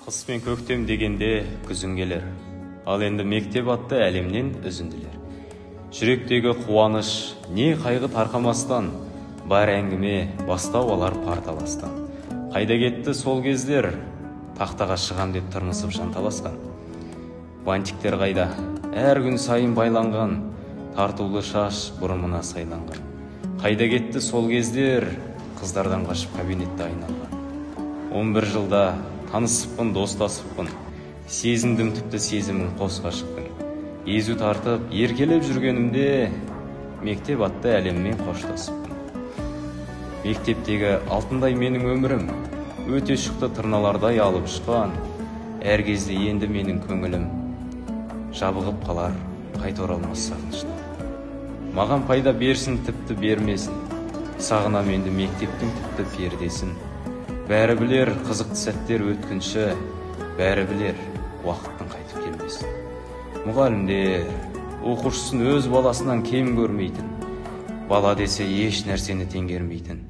Қыс пен көктем дегенде күзің келер. Ал енді мектеп атты әлемнен үзінділер. Жүректегі қуаныш, не қайғы тарқамастан, бар әңгіме бастау алар парталастан. Қайда кетті сол кездер, тақтаға шығам деп тырмысып жанталасқан. Бантиктер қайда, әр күн сайын байланған, тартулы шаш бұрымына сайланған. Қайда кетті сол кездер, қыздардан қашып кабинетте айналған. 11 жылда танысыппын, достасыппын, сезіндім тіпті сезімін қос ғашықтың. Езу тартып, еркелеп жүргенімде, мектеп атты әлеммен қоштасыппын. Мектептегі алтындай менің өмірім, өте шықты тырналардай алып ұшқан, әр кезде енді менің көңілім жабығып қалар, қайта оралмас сағыныштан. Маған пайда берсін, тіпті бермесін, сағынам енді мектептің тіпті пердесін. Бәрі білер қызықты сәттер өткінші, бәрі білер уақыттың қайтып келмесін. Мұғалімдер оқушысын өз баласынан кем көрмейтін, бала десе еш нәрсені теңгермейтін.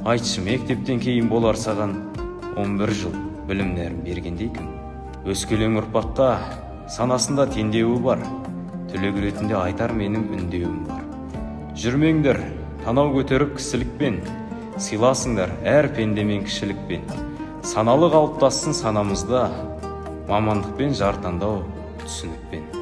Айтшы, мектептен кейін болар саған 11 жыл білім нәрін бергендей кім? Өскелең ұрпаққа санасында теңдеуі бар, түлек ретінде айтар менің үндеуім бар. Жүрмеңдер танау көтеріп кісілікпен, сыйласыңдар әр пендемен кішілікпен. Саналы қалыптассын санамызда, мамандықпен жар таңдау түсінікпен.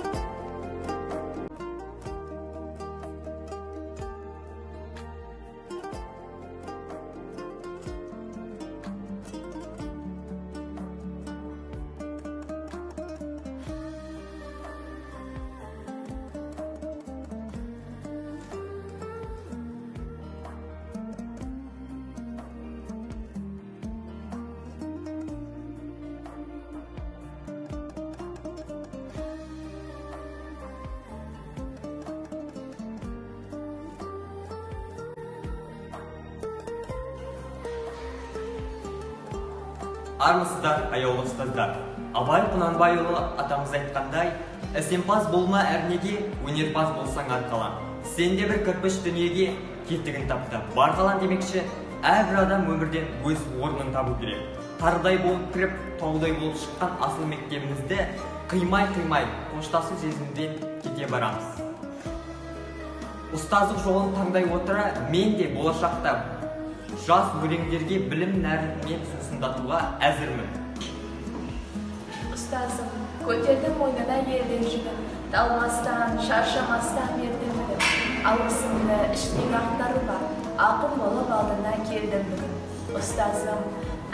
Армысыздар, аяулы ұстаздар. Абай Құнанбайұлы атамыз айтқандай, ісімпаз болма әрнеге, өнерпаз болсаң арқалан. Сен де бір кірпіш дүниеге кетігін тапты. Бар қалан демекші, әрбір адам өмірден өз орнын табу керек. Тарыдай болып кіріп, таудай болып шыққан асыл мектебімізді қимай-қимай қоштасу сезімінен кете барамыз. Ұстаздық жолын таңдай отыра, мен де болашақта жас өреңдерге білім нәрімен сусындатуға әзірмін. Ұстазым, көтердім мойнына елден жүгін, талмастан, шаршамастан бердім білім. Алғысымды іштегі ақтаруға, ақын болып алдына келдім бүгін. Ұстазым,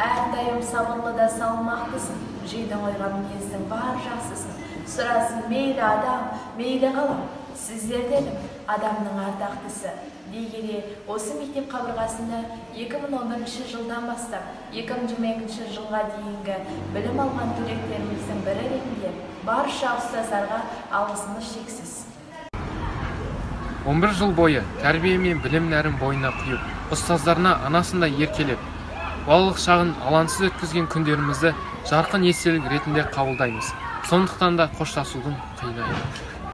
әрдайым сабырлы да салмақтысың, жидің ойға мінездің бар жақсысын. Сұрасын мейлі адам, мейлі ғалам, сіздер дедім, адамның ардақтысы. Дей келе, осы мектеп қабырғасында 2011 жылдан бастап 2022 жылға дейінгі білім алған түлектеріміздің бірі ретінде барша ұстаздарға алғысымыз шексіз. 11 жыл бойы тәрбие мен білім нәрін бойына құйып, ұстаздарына анасындай еркелеп, балалық шағын алаңсыз өткізген күндерімізді жарқын естелік ретінде қабылдаймыз. Сондықтан да қоштасудың қиыны.